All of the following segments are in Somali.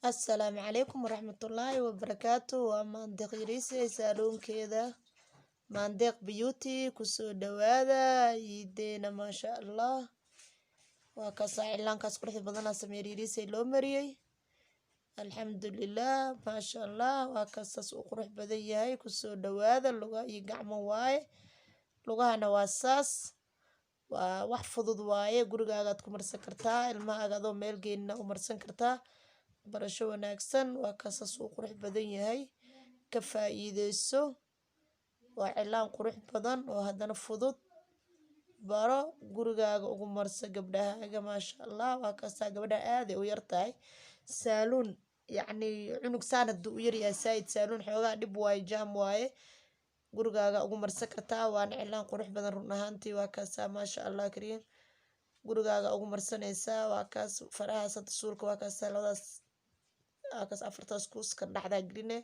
Assalaamu calaykum waraxmatullaahi wabarakaatu. Waa Maandeeq Yariise saaluunkeeda, Maandeeq Beauty. Kusoo dhawaada iideena, maasha Allah. Waa kaasaa cilaankaas quruxda badanaa Samiir Yariise loo mariyey, alxamdulilah, maasha Allah. Waa kaasaas uu qurux badan yahay. Kusoo dhawaada. Luga iyo gacmo waaye, lugahana waa saas. Waa wax fudud waaye, gurigaagaad ku marsan kartaa, ilmahaaga adoo meel geynina u marsan kartaa. Barasho wanaagsan. Waa kaasaas uu qurux badan yahay, ka faa'iideyso. Waa cilaan qurux badan oo haddana fudud. Baro, gurigaaga ugu marsa gabdhahaaga, maasha Allah. Waa kaasaa, gabadha aaday u yar tahay. Saaluun yacni cunug saan hadduu u yaryahay saaid, saaluun xoogaa dhib waaye, jaam waaye. Gurigaaga ugu marsan kartaa, waana cilaan qurux badan run ahaantii. Waa kaasaa, maasha Allah kariim. Gurigaaga ugu marsanaysaa. Waa kaas farahaas hadda suulka, waa kaasaa labadaas, waa kaas afartaas kuuska dhexdaa geline,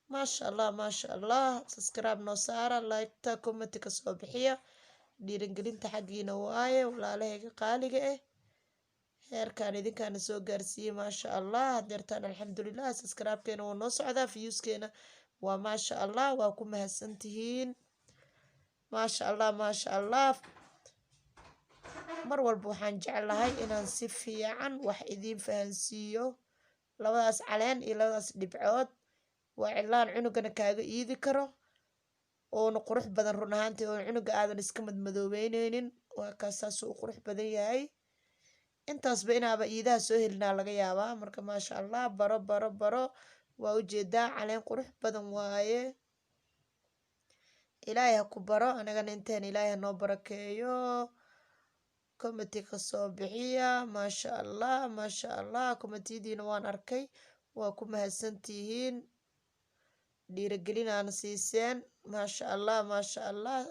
maasha Allah, maasha Allah. Subscribe noo saara, like-ta, comment ka soo bixiya. Dhiirigelinta xaggiina waaye, walaalahayga qaaliga ah. Heerkaan idinkaana soo gaarsiiyey, maasha Allah. Hadeertaan alxamdulilah, subscribe-keena wuu noo socdaa, views-keena waa maasha Allah. Waa ku mahadsantihiin, maasha Allah, maasha Allah. Mar walba waxaan jeclahay inaan si fiican wax idiin fahansiiyo. Labadaas caleen iyo labadaas dhibcood waa cilaan cunugana kaaga iidi karo, oona qurux badan run ahaantii, oo cunuga aadan iska madmadoobeyneynin. Waa kaas, saasuu u qurux badan yahay. Intaasba inaaba iidaha soo helinaa laga yaabaa. Marka maasha Allah, baro, baro, baro. Waa ujeedaa, caleen qurux badan waaye. Ilaahay ha ku baro, anagana inteen Ilaahay ha noo barakeeyo. Comment ka soo bixiya, maasha Allah, maasha Allah. Comment-iyadiina waan arkay, waa ku mahadsantihiin, dhiirigelinaana siiseen, maasha Allah, maasha Allah.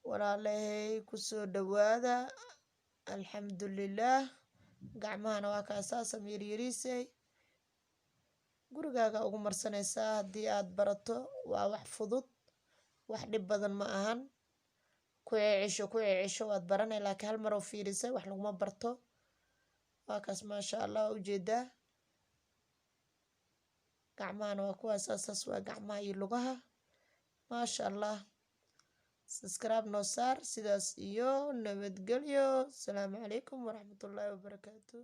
Walaalahay, kusoo dhawaada, alxamdulilaah. Gacmahana waa kaasaa. Samiir Yariisey gurigaaga ugu marsanaysaa haddii aad barato. Waa wax fudud, wax dhib badan ma ahan. Ku cecisho, ku cecisho, waad baranay, laakiin hal mar oo fiirisay wax laguma barto. Waa kaas, maasha Allah, waa ujeedaa. Gacmahana waa kuwaas, saas waa gacmaha iyo lugaha, maasha Allah. Subscribe noo saar. Sidaas iyo nabadgelyo. Asalaamu calaykum waraxmatullaahi wabarakaatu.